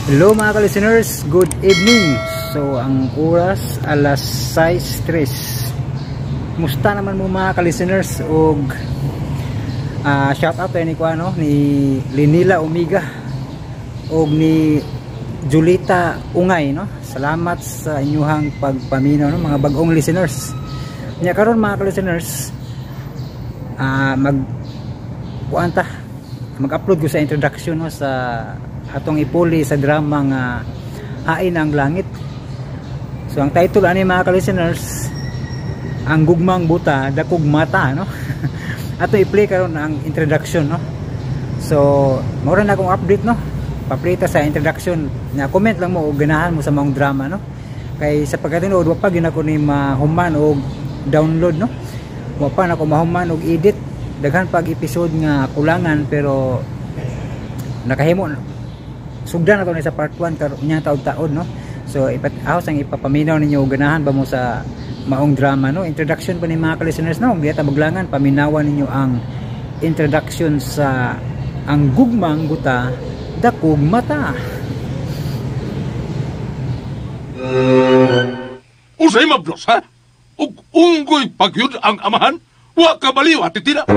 Hello mga ka-listeners, good evening. So ang oras alas 6:03. Musta naman mo mga ka-listeners og shout out ni kuano ni Linila Omiga og ni Julita Ungay, no. Salamat sa inyuhang pagpaminaw, no, mga bagong listeners. Nya karon mga ka-listeners, mag kuan ta, mag-upload ko sa introduction, no, sa atong ipuli sa drama nga Hain ang Langit. So ang title ani mga ka-listeners, Ang Gugmang Buta Dakog Mata, no. Ato i-play karon ang introduction, no. So mao na akong update, no. Pa-play ta sa introduction na comment lang mo og ganahan mo sa maong drama, no. Kay sa pagkatinuod wa pa gyud ako ni mahuman og download, no. Wa pa nako mahuman og edit. Daghan pag episode nga kulangan, pero nakahimo sugdan na to ni sa part 1 karon nya taod-taod, no. So ipat ahos ang ipapaminaw ninyo og ganahan ba mo sa maong drama, no. Introduction pa ni mga ka-listeners, no. Di ta maglangan, paminawan ninyo ang introduction sa Ang Gugmang Buta Dakog Mata. Usay mablos, ha? Ug unggoy pagyud ang amahan? Wa ka baliw, Ate Tina.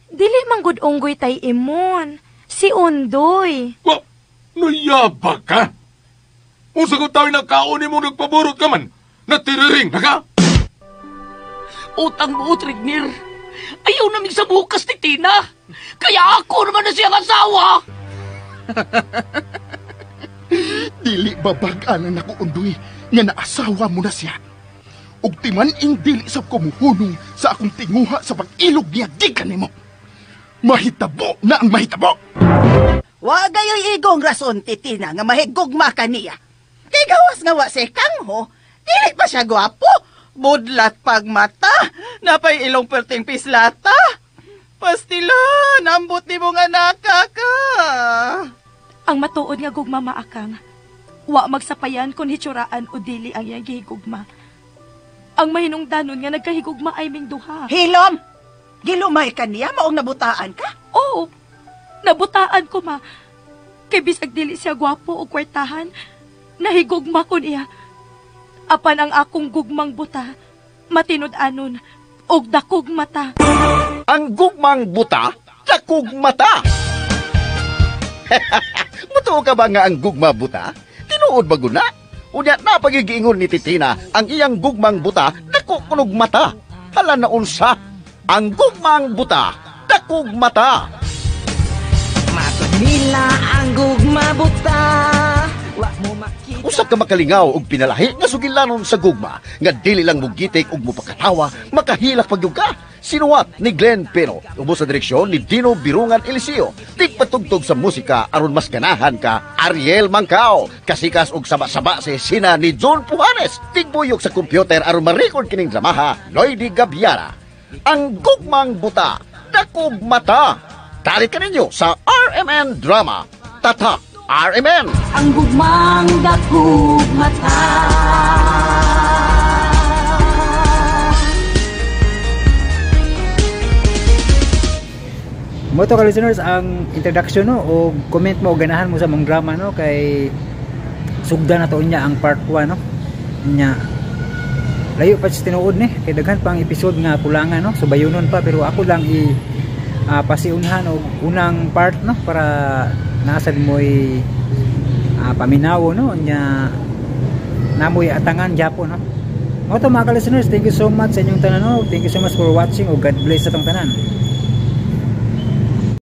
Dili man gud unggoy tay imon. Si Undoy. Wa, nayaba ka? Unsa ko tayo nakaon nimo nagpaburot ka man? Natiriring na ka? Utang mo, Trignir. Ayaw naming sa bukas ni Tina. Kaya ako naman na siyang asawa. Dili babag-anan nako, Undoy, nga naasawa mo na siya. Ug timan-ing dili sa kumuhunong sa akong tinguha sa pag-ilog niya gikan nimo. Mahitabo na ang mahitabo. Wa gayoy igong rason, Titina, nga mahigugma ka niya. Kay gawas nga wa si Kangho, dili pa siya gwapo. Budlat pagmata, napay ilong perting pislata. Pastilan, ambot ni mong anaka ka. Ang matuod nga gugma maakang, wa magsapayan kung hitsuraan o dili ang iyang gihigugma. Ang mahinungdanon nga nagkahigugma ay ming duha. Hilom! Gilumay ka niya, maong nabutaan ka? Oo, nabutaan ko ma. Kay bisag dili siya gwapo o kwartahan, nahigugma ko niya. Apan ang akong gugmang buta, matinud-anon, og dakog mata. Ang gugmang buta, dakog mata. Mutuo ka ba nga ang gugma buta? Tinuod ba guna? Unya na pagigiingon ni Titina, ang iyang gugmang buta, dako kunog mata. Hala na unsa? Ang gugmang buta, dakog mata. Matod nila ang gugma buta. Wa mo makita. Usa ka makalingaw og pinalahi nga sugilanon sa gugma nga dili lang mugitik og mupakatawa, makahilak pagyud ka. Sinuwat ni Glenn Peno, ubos sa direksyon ni Dino Birungan Eliseo. Tigpatugtog sa musika aron mas ganahan ka, Ariel Mangkao. Kasikas og saba-saba sa esena ni John Pujanes. Tigbuyok sa computer aron ma-record kining dramaha, Lloydy Gabiara. Ang Gugmang Buta, Dakog Mata. Dalit ka ninyo sa RMN Drama. Tatak RMN. Ang gugmang dakog mata. Mo to ka listeners ang introduction, no, o comment mo o ganahan mo sa mong drama, no, kay sugdan na to niya ang part 1, no. Nya layo pa sa tinuod ni kay daghan pang episode nga kulangan, no, so bayunon pa, pero ako lang i pasiunhan og unang part, no, para nasad mo'y paminawo, no, nya namoy atangan gyapon, no. Mo to mga ka-listeners, thank you so much sa inyong tanan, no. Thank you so much for watching o God bless sa atong tanan.